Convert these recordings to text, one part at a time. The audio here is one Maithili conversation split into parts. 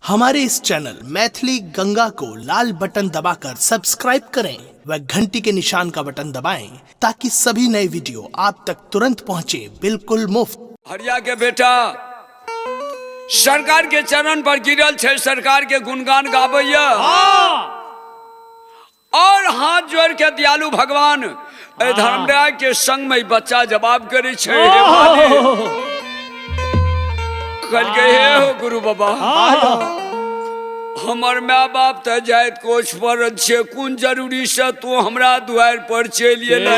हमारे इस चैनल मैथिली गंगा को लाल बटन दबाकर सब्सक्राइब करें व घंटी के निशान का बटन दबाएं ताकि सभी नए वीडियो आप तक तुरंत पहुंचे बिल्कुल मुफ्त। हरिया के बेटा सरकार के चरण पर गिरल छै, सरकार के गुणगान गाबैया और हाथ जोड़ के दयालु भगवान एहि धर्मराज के संग में ई बच्चा जवाब करै छै, हे मालिक। कहलकै, हे हो गुरु बाबा, हमर माय बाप तऽ जाइत कोच पर छै, कोन जरूरी से तू हमरा दुआरि पर चलि एलै?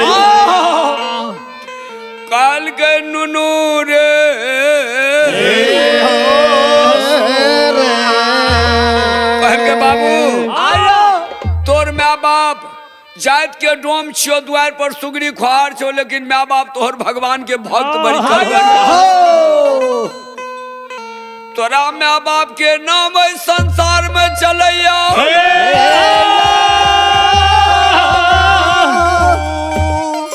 कहलकै, नुनू रे। कहलकै, बाबू, तोर माय बाप जाइत के डोम छियो, दुआरि पर सुगरी खोहार छो, लेकिन माय बाप तोहर भगवान के भक्त बड़ी करगर। तोरा माय बाप के नाम एहि संसार में चलैया।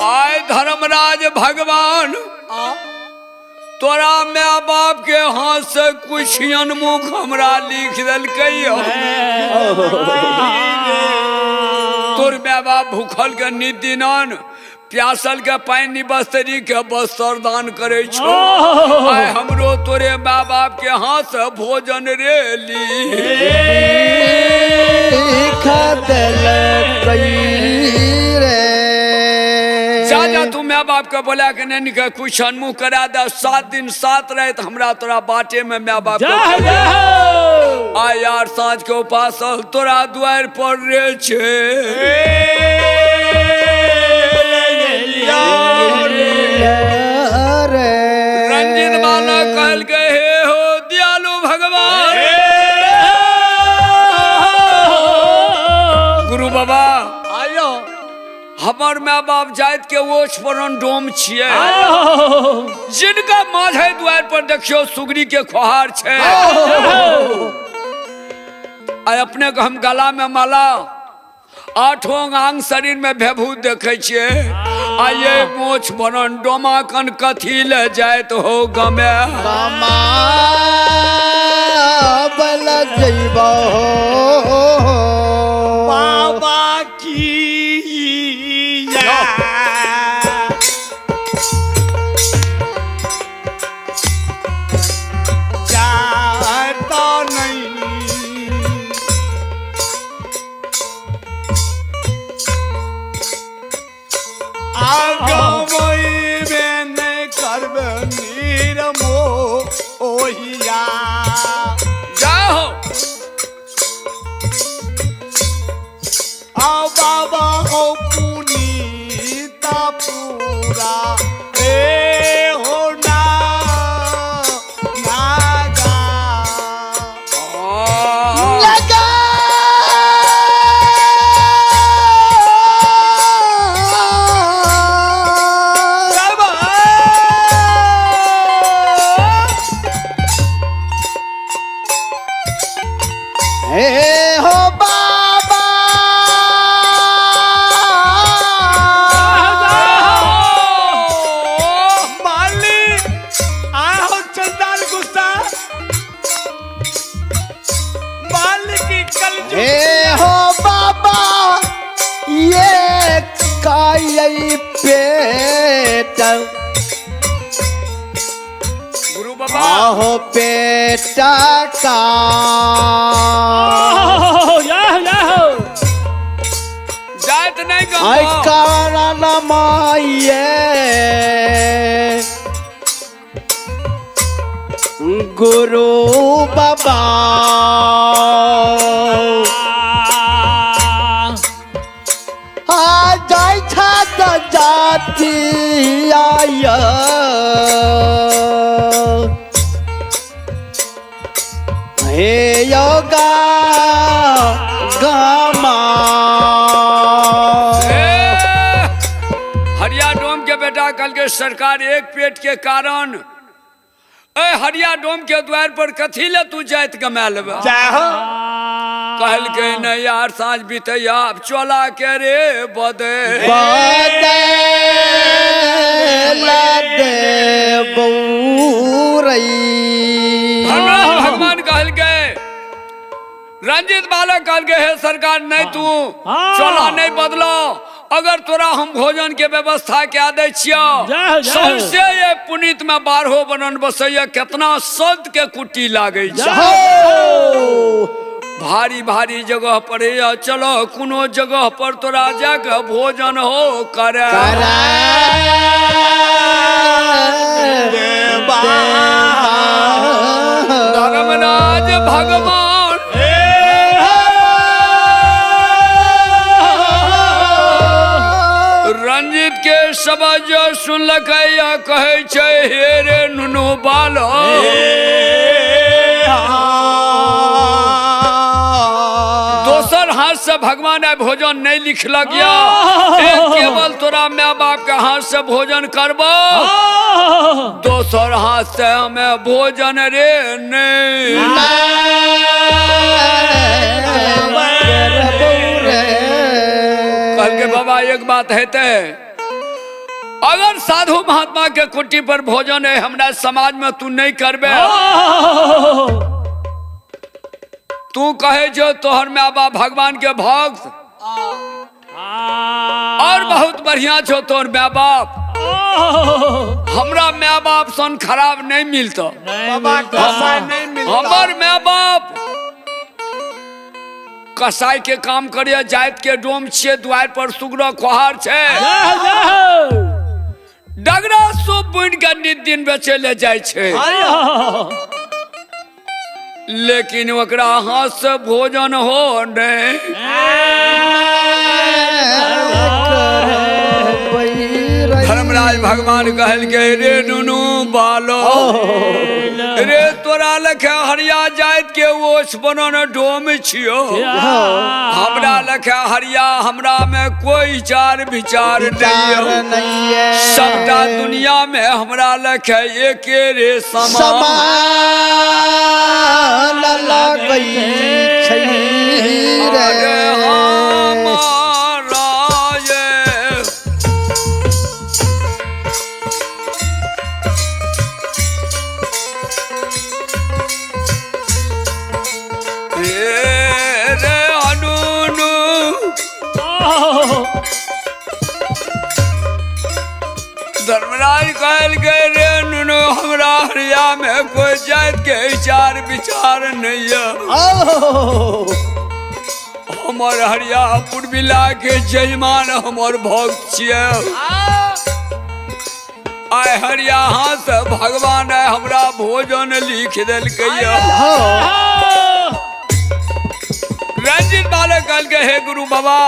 आय धर्मराज भगवान तोरा माय बाप के हाथ से कुछ अनमुख हमरा लिख देलकै। तोर माय बाप भूखल के नित दिनन, प्यासल के पानि, बस्तरी के बस्तर दान करे छो। आय हमरो तोरे माय बाप के हाथ से भोजन रे ली जा जा, तू माय बाप के बोला के नहीं के कुछ अनमुख करा दे। 7 दिन 7 रात हमरा तोरा बाटे में माय बाप के आय यार साँझ के उपासल तोरा दुआरि पर रे छै। रंजित बालक कहलकै, हे हो दयालु भगवान गुरु बाबा, हमर माय बाप जाइत के ओछ परन डोम छियै, जिनका माझे द्वार पर देखियो सुगरी के खोहार छै। आइ अपने के हम गला में माला, आठों आंग शरीर में भेभूत देखे छियै। आ ये मोछ बनन डोमा कन कथी ले जाइत हो गमे? बल जइबो। बाबा की या जाता नहीं। आगमैबे नहि करबै निरमोहिया। जाहो। आ बाबा हो पुनीता पूरा ए हो ना नागा। लगा। हे हो बाबा। मालिक आहो चंदाल गुस्सा मालिक की कल हे हो बाबा, ये काई पेट गुरु बाबा। आहो पेटा का जाइत नहीं आई गम। कारण माये गुरु बाबा, आ जाय छत जाति आय हे योगा गामा। ए, हरिया डोम के बेटा कल के सरकार एक पेट के कारण ए हरिया डोम के द्वार पर कथी ले तू जाइत गमा लेबे? जाहो। कहलकै, नहीं यार, साँझ बीतैया, आब चला के रे बदे। बदल दे बौरई। भगवान भगवान कहलकै, रंजित बालक कहलकै हे सरकार नहीं तू हाँ। चला नहीं बदलो, अगर तोरा हम भोजन के व्यवस्था क्या दै छियो, जय हो, जय हो। सौंसे ये पुनीत में बारहो बनन बसैया, केतना संत के कुटी लागै छै, भारी भारी जगह पर है, चलो कोनो जगह पर तोरा जाके भोजन हो करे। धर्मराज भगवान रंजित के समझ सुनलकै या कहै छै हे रे नुनू बालो, दोसर हाथ से भगवान आइ भोजन नहीं लिखलक या, केवल तोरा my बाप के हाथ से भोजन करबो, दोसर हाथ से हमें भोजन रे नहीं। कहलकै बाबा एक बात हेतै, अगर साधु महात्मा के कुटी पर भोजन है हमरा समाज में तू नहीं करबे, तू कहे जो तोहर my बाप भगवान के भक्त और बहुत बढ़िया छो तोहर my बाप, हमरा my बाप सन खराब नहीं मिलतो, बाबा कसाई नहीं मिलता, हमर my बाप कसाई के काम करिए, जात के डोम छिए, द्वार पर सुगरो खोहार छै, डगरा सूप बुनि के नित दिन बेचे ले जाइ छै, लेकिन ओकरा हाथ से भोजन हो नहीं। धर्मराज भगवान कहलकै रे नुनू बालो रे तोरा लखे हरिया जात के ओछ बनन डोम छियो, हमरा लखे हरिया हमरा में कोई चार विचार नहीं है, सबटा दुनिया में हमरा लखे एके रे समान लगै छै रे। धर्मराज कहलकै रे नुनू हमरा हरिया में कोई जात के विचार विचार नहीं है, हमर हरिया पुरबिला के जजमान हमर भक्त छियै, आइ हरिया हाथ से भगवान आइ हमरा भोजन लिख देलकै। रंजित बालक कहलकै हे गुरु बाबा,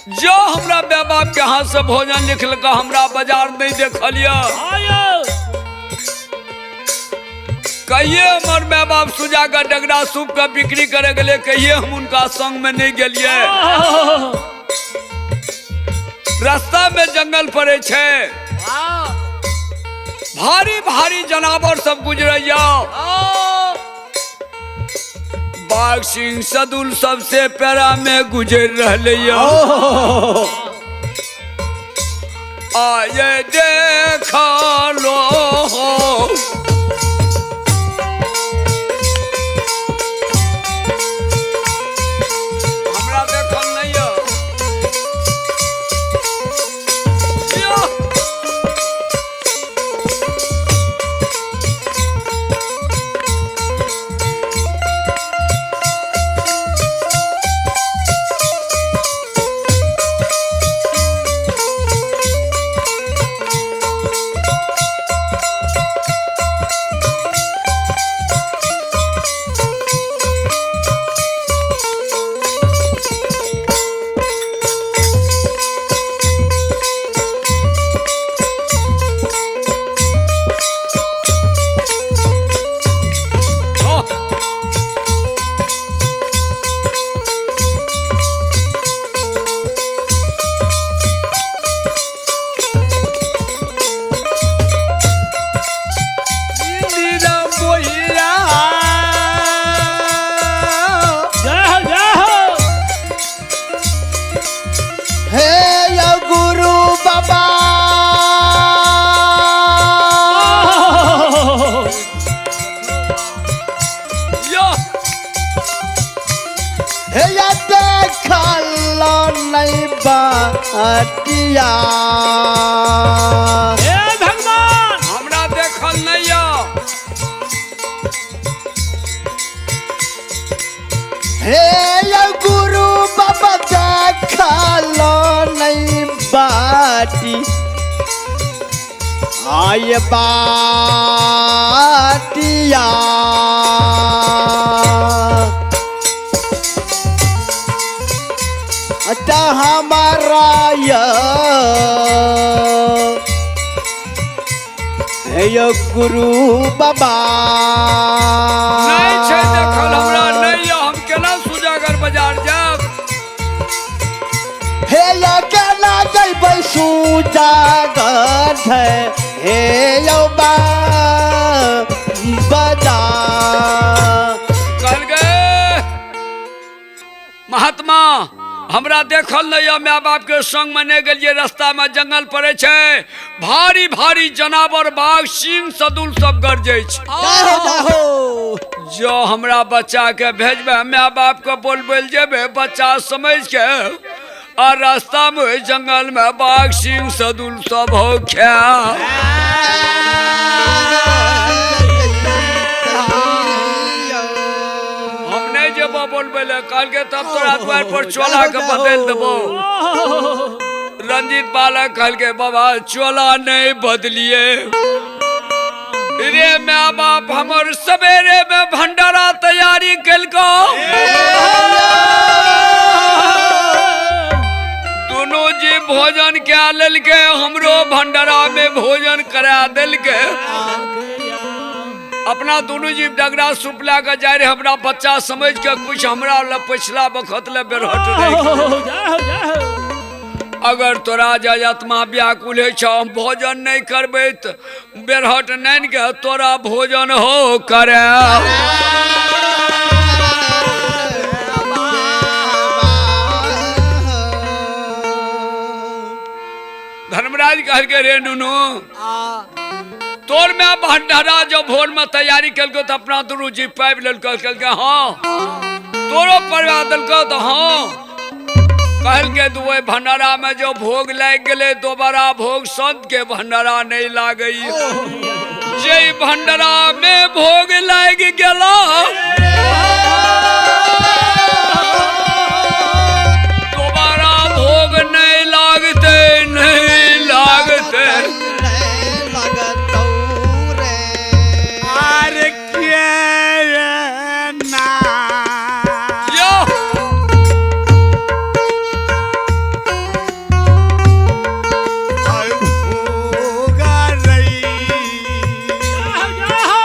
जो हमरा माय बाप के हाथ से भोजन लिखलक हमरा बाजार नहीं देखलिय, कहिए हमर माय बाप सुजा के डगरा सूप के बिक्री करे गेले, कहिए हम उनका संग में नहीं गेलिए, रास्ता में जंगल पड़े छै, भारी भारी जनावर सब गुजरैया, बाघ सिंह सदुल सबसे पैरा में गुजर रहले, आये देखा लो हमरा देखल नहीं है। हे या देखल नहीं बाटिया। हे भगवान, हमरा देखल नहीं यऽ। हे या गुरु बाबा देखल नहीं बाटी आय बाटिया। अच्छा हमारा यो गुरु बाबा नहीं छै देखल हमरा नहीं यऽ, हम केना सुजागर बाजार जायब? हे यो केना जैबै सुजागर है हे यो बा बाजार। कहलकै महात्मा हमरा देखल नहीं यऽ, my बाप के संग में नहीं गेलियै, रास्ता में जंगल पड़े छै, भारी भारी जनावर बाघ सिंह सदुल सब गरजै छै। जय हो जय हो। जो हमरा बच्चा के भेजबै, my बाप के बोलबै जेबै, बच्चा समझ के आ रास्ता में जंगल में बाघ सिंह सदुल सब हो खा। हम नहीं जेबो बोलबै ले, कहलकै तब तोरा द्वार पर चोला के बदलि देबो। रंजीत बालक कहलकै बाबा चोला नहीं बदलिए रे, my बाप हमर सवेरे में भंडारा तैयारी केलको, दोनों जी भोजन कए लेलकै, हमरो भंडारा में भोजन करा देलकै। अपना दोनों जी डगरा सूप लए के जाय रहे, हमरा बच्चा समझ के कुछ हमरा लए पिछला बखत ले बेरहट रहे। जय हो जय हो। अगर तोरा जय आत्मा व्याकुल होइ छौ, हम भोजन नहीं करबै त बेरहट नैन के तोरा भोजन हो करे। धर्मराज कहलकै रे नुनू, तोर में भंडारा जो भोर में तैयारी केलको त अपना दुनू जी पाबि लेलको। कहलकै हाँ, तोरो परवा देलको त हाँ। कहलकै दुए भंडारा में जो भोग लागि गेलै, दोबारा भोग संत के भंडारा नहीं लागै। जे भंडारा में भोग लागि गेला दोबारा भोग नहीं लागतै, नहीं लागतै। अरे के ना यो होगा रही। जय हो।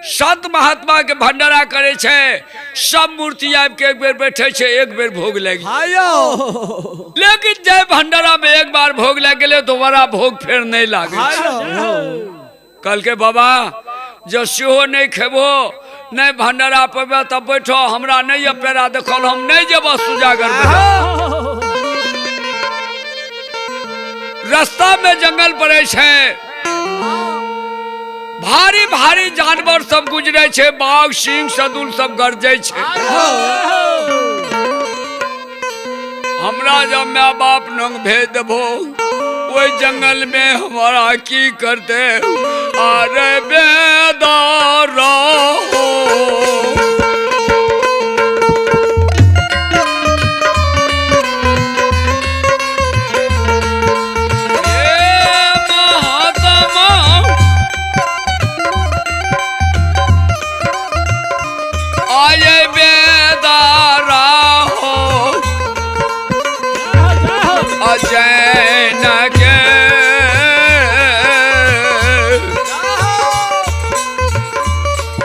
संत महात्मा के भंडारा करे छै, सब मूर्ति आबि के एक बेर बैठे छै, एक बेर भोग लागि। लेकिन जय भंडारा में एक बार भोग लागि गेलै, दोबारा भोग फेर नहीं लागे। कल के बाबा जो सेहो नहीं खेबो, नहीं भंडारा पेबे तब बैठो, हमरा नहीं ये पेड़ा देखल, हम नहीं जेबो सुजागर। रास्ता में जंगल पड़े छै, भारी भारी जानवर सब गुजरे छै, बाघ सिंह सदुल सब गरजे छै। हमरा जब my बाप नंग भेज देबो ओहि जंगल में हमारा की करते। अरे बेदार अजैन के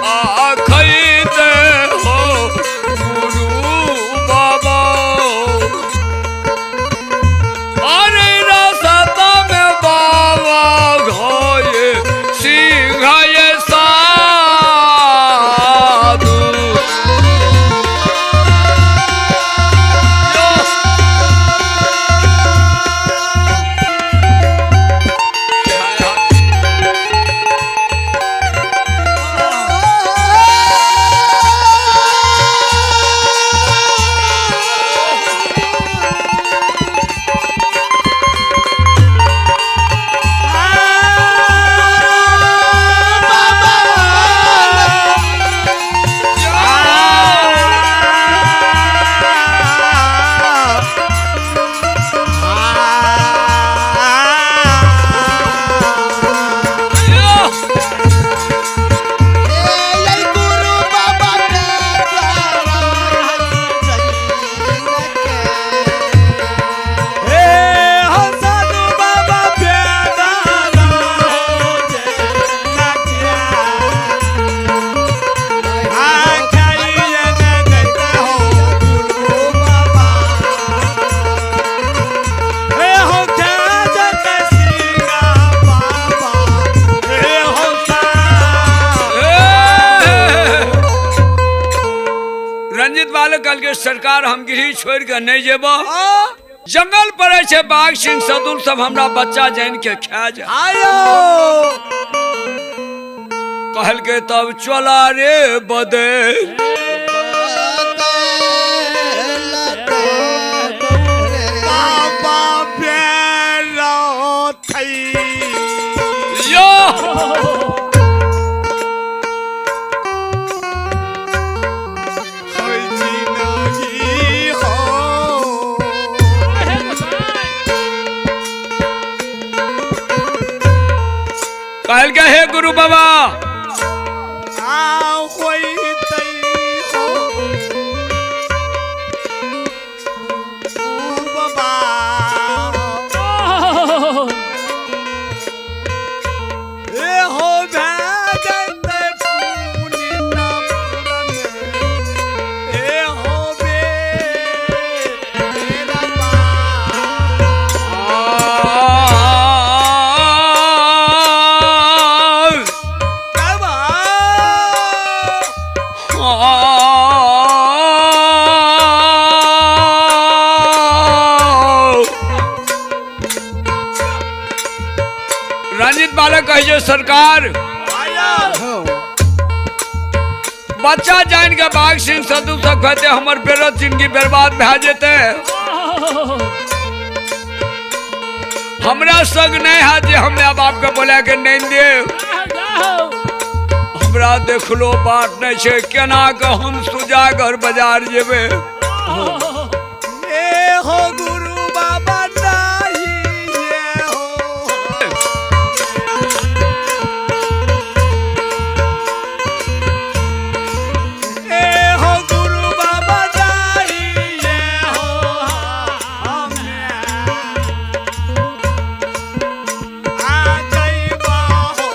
आखैत हो गुरु बाबा। अरे रास्ता में बाबा घोये सिंह साधु। रंजित बालक कहलकै सरकार हम गिरी छोड़ के नहीं जेब, जंगल पड़े छै, बाघ सिंह सदुल सब हमरा बच्चा जान के खा जाए। कहलकै तब चला रे बदे। बाबा यो कहलकै हे गुरु बाबा रंजित बालक कहे सरकार बच्चा जान के बाघ सिंह सदु सब कहते हमर बेरत जिंदगी बर्बाद भए जेते, हमरा संग नहीं है जे हम माय बाप के बोला के नहीं दे, हमरा देखलो बात नहीं छे, केना के हम सुजागर बाजार जेबे। हो गुरु बाबा नाही ये हो। ए हो गुरु बाबा नाही ये हो हमें आ जाइबा हो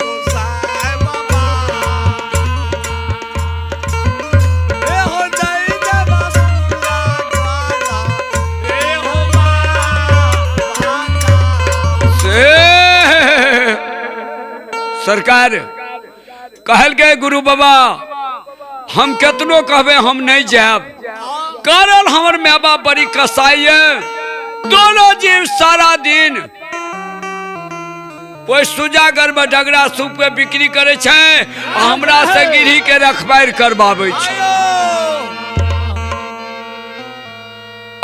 गोसाई बाबा। सरकार कहलकै गुरु बाबा हम केतनो कहबै हम नहीं जायब, कारण हमर my बाप बड़ी कसाई है। दोनों जीव सारा दिन ओहि सुजागर में डगरा सूप के बिक्री करे छै आ हमरा से गिरही के रखबार करबाबै छै।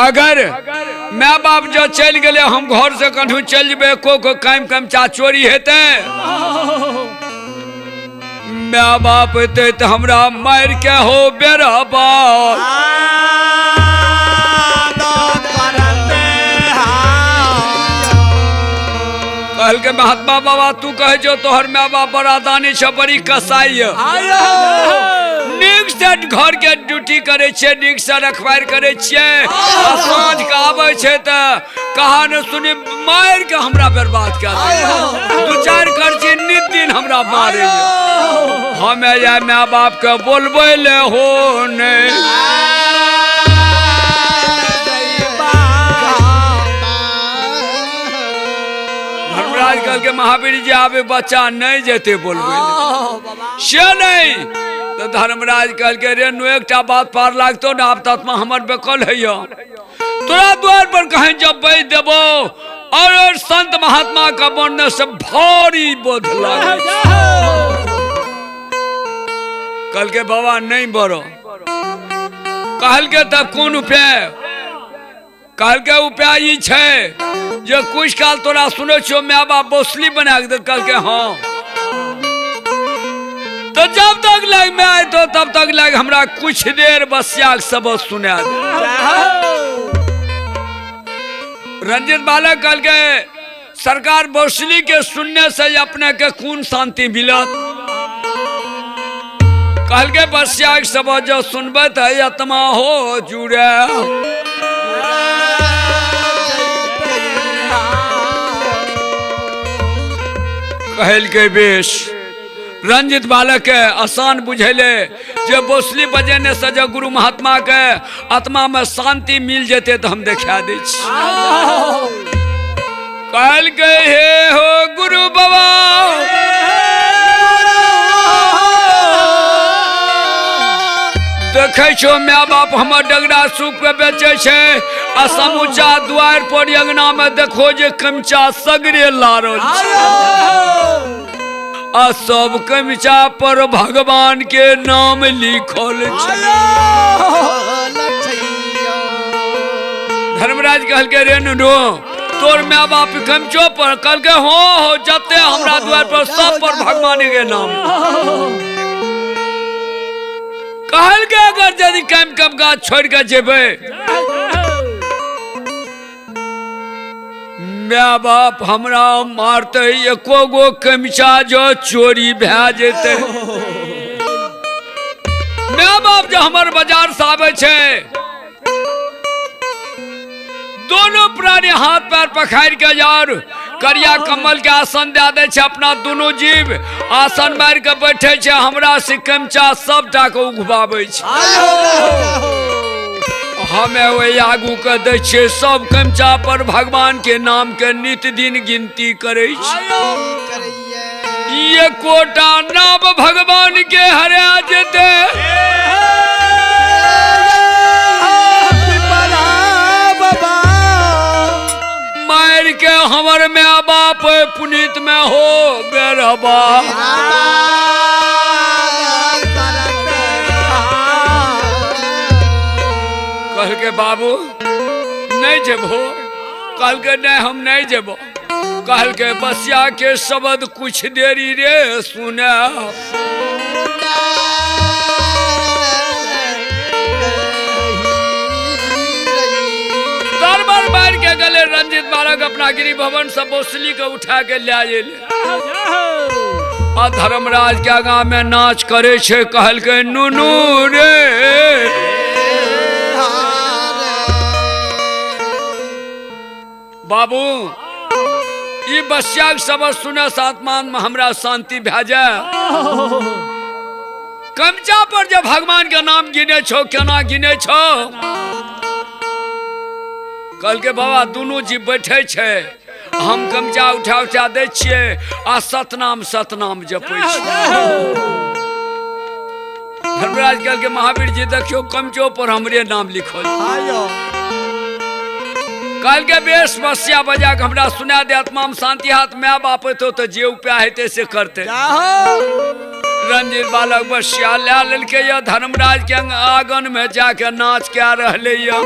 अगर my बाप जो चलि गेलै हम घर से कठू चलि जेबै, को को कायम कमचा चोरी हेतै, my बाप एतै तऽ हमरा मारि के हो बेरा बाप। कहलकै महात्मा बाबा तू कहै छौ तोहर my बाप बड़ा दानी छ, बड़ी कसाई है, नीक से घर के ड्यूटी करे छियै, नीक से रखवार करे छियै, आ साँझ के आबै छै तऽ कहा न सुनी मारि के हमरा बर्बाद कए दै, दू चारि खर्ची नित दिन हमरा मारे। हमे या my बाप के बोलबै ले हो नहीं। धर्मराज कहलकै महावीर जी आबे बच्चा नहीं जेते बोलबै से नहीं। तो धर्मराज कहलकै रे नु एकटा बात पार लागतो ना, आब तत्मा हमर बेकल है, तोरा द्वार पर कहीं जब बैठ देबो और संत महात्मा का मन से भारी बोध लागे। कहलकै बाबा नहीं बरो। कहलकै तब कोन उपाय? कहलकै उपाय ई छै जे कुछ काल तोरा सुनै छियौ my बाप बौसली बना के दे। कहलकै हाँ। तो जब तक लग में आए तो तब तक लग हमरा कुछ देर बसिया के सबक सुना दे। रंजित बालक कहलकै सरकार बौसली के सुनने से अपने के कोन शांति मिलत? कहलकै बसिया के सबक जो सुनबै तऽ आत्मा हो जुड़े। कहलकै बेश। रंजित बालक के आसान बुझेले जे बौसली बजेने से जब गुरु महात्मा के आत्मा में शांति मिल जेते तो हम देखा दै छी। कहलकै हे हो गुरु बाबा देखै छौ my बाप हमर डगरा सूप के बेचै छै आ समूचा द्वार पर अंगना में देखो जे कमचा सगरे लारल छै आ सब कमचा पर भगवान के नाम लिखल छै। धर्मराज कहलकै रे नुनू तोर my बाप कमचो पर? कहलकै हो हो जते हमरा द्वार पर सब पर भगवान के नाम। कहलकै अगर यदि कम कम गाछ छोड़ के जेबै my बाप हमरा मारते, एको गो कमचा जो चोरी भए जेतै। My बाप जो हमर बाजार से आबै छै दोनों प्राणी हाथ पैर पखाड़ के यार करिया कमल के आसन दे दै छै, अपना दोनों जीव आसन मारि के बैठे छै, हमरा से कमचा सबटा के उघबाबै छै। हमें वही आगू के दै छियै सब कमचा पर भगवान के नाम के नित दिन गिनती करै छी। एकोटा नाम भगवान के हरा जेतै मारि के हमर my बाप पुनीत में हो बेरबा। कहलकै बाबू नहीं जेबो? कहलकै नहीं हम नहीं जेबो। कहलकै बसिया के शब्द कुछ देरी रे सुना। दरबार मार के गले रंजित बालक अपना गिरी भवन से बौसली के उठा के ले आये आ धर्मराज के आगा में नाच करे छै। कहलकै नुनू रे बाबू ई बसिया के शब्द सुने से आत्मा में हमरा शांति भए जाए। कमचा पर जब भगवान के नाम गिने छो केना गिने छो? कहलकै बाबा दोनों जीव बैठे छै हम गमछा उठा उठा दै छियै आ सतनाम सतनाम जपै छियै। धर्मराज कहलकै महावीर जी देखियौ कमचो पर हमरे नाम लिखल। आयो कहलकै बेस बसिया बजा के हमरा सुना दे, आत्मा में शांति हाथ my बाप एतौ तऽ जे उपाय हेतै से करतै। जाहो। रंजीत बालक बसिया लए लेलकै यऽ, धर्मराज के आंगन में जाके नाच कए रहलै यऽ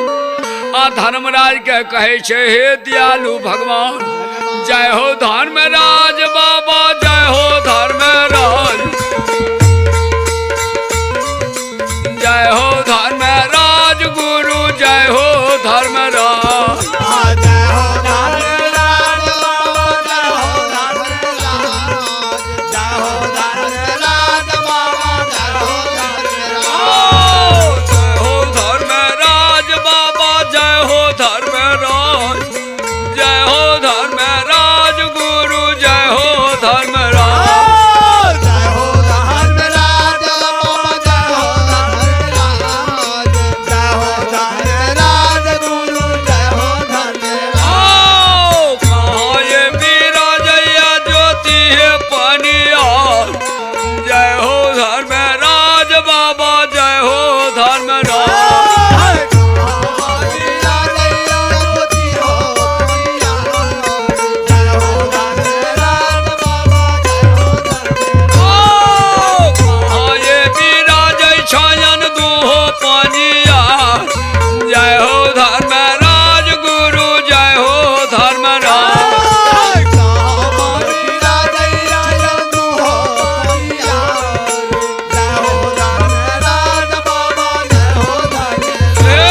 आ धर्मराज के कहै छै हे दयालु भगवान, जय हो धर्मराज बाबा, जय हो धर्मराज, जय हो धर्मराज गुरु, जय हो धर्मराज। जय हो धर्मराज बाबा, जय हो धर्मराज, जय हो धर्मराज बाबा, जय हो धर्मराज। जय हो धर्मराज बाबा, जय हो धर्मराज, जय हो धर्मराज गुरु, जय हो धर्मराज। जय हो धर्मराज बाबा, जय हो धर्मराज, जय हो धर्मराज गुरु, जय हो धर्मराज। आओ, कहाँ ये विराजैया ज्योति है पनियार, जय हो धर्मराज बाबा, जय हो धर्मराज। आओ, कहाँ ये विराजै छयन दुहो पनियार, जय हो धर्मराज गुरु, जय हो धर्मराज। हे,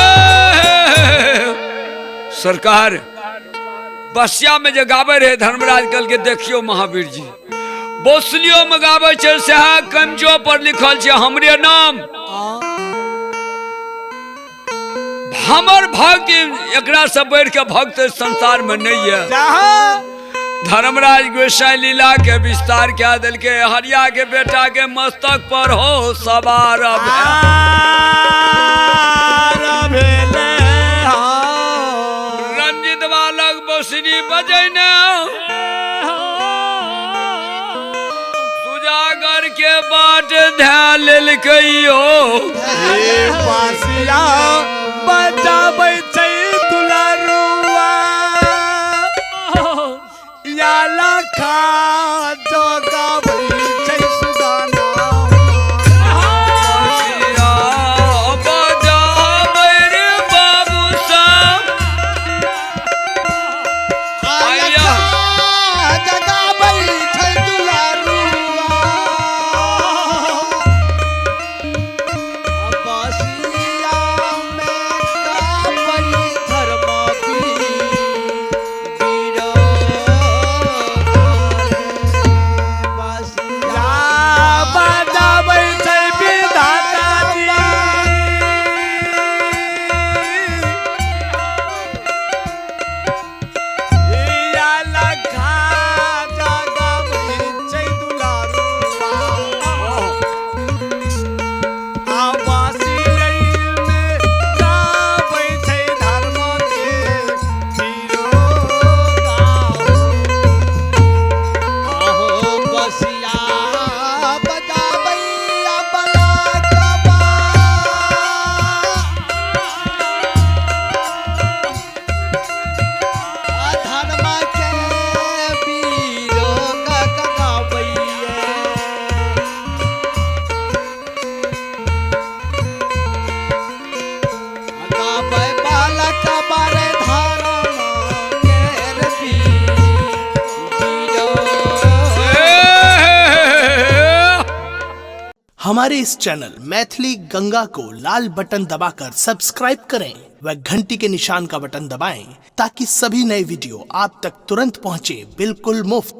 सरकार बसिया में जे गाबै रहे धर्मराज कल के देखियो महावीर जी, बोसलियो में गाबै छै सएह कमजो पर लिखल छै हमरे नाम, हमर भक्त एकरा से बढ़ के भक्त संसार में नहीं है। धर्मराज गोसाई लीला के विस्तार क्या देलके, हरिया के बेटा के मस्तक पर हो सवार रंजित बालक बसरी बजैने सुजागर के बाट धै लेलकै यो। बासिया बजाबै छै दुलारुआ, या लखा जगाबै छै सुगाना। बसिया बजाबै रे बाबू साहब, आया। जगाबै छै दुलारुआ, बसिया में गाबै धर्म बसिया या बजाबै छै विधाता जी। या लखा जगाबै छै दुलारुआ, आ बासियै में गाबै छै धर्म के पीरो गाओ। आहो बसिया बजाबै अबला कबा, धर्म के बीरो गाबैया। गाबै बालक बारे धर्म केर बीरो। हमारे इस चैनल मैथिली गंगा को लाल बटन दबाकर सब्सक्राइब करें व घंटी के निशान का बटन दबाएं ताकि सभी नए वीडियो आप तक तुरंत पहुंचे बिल्कुल मुफ्त।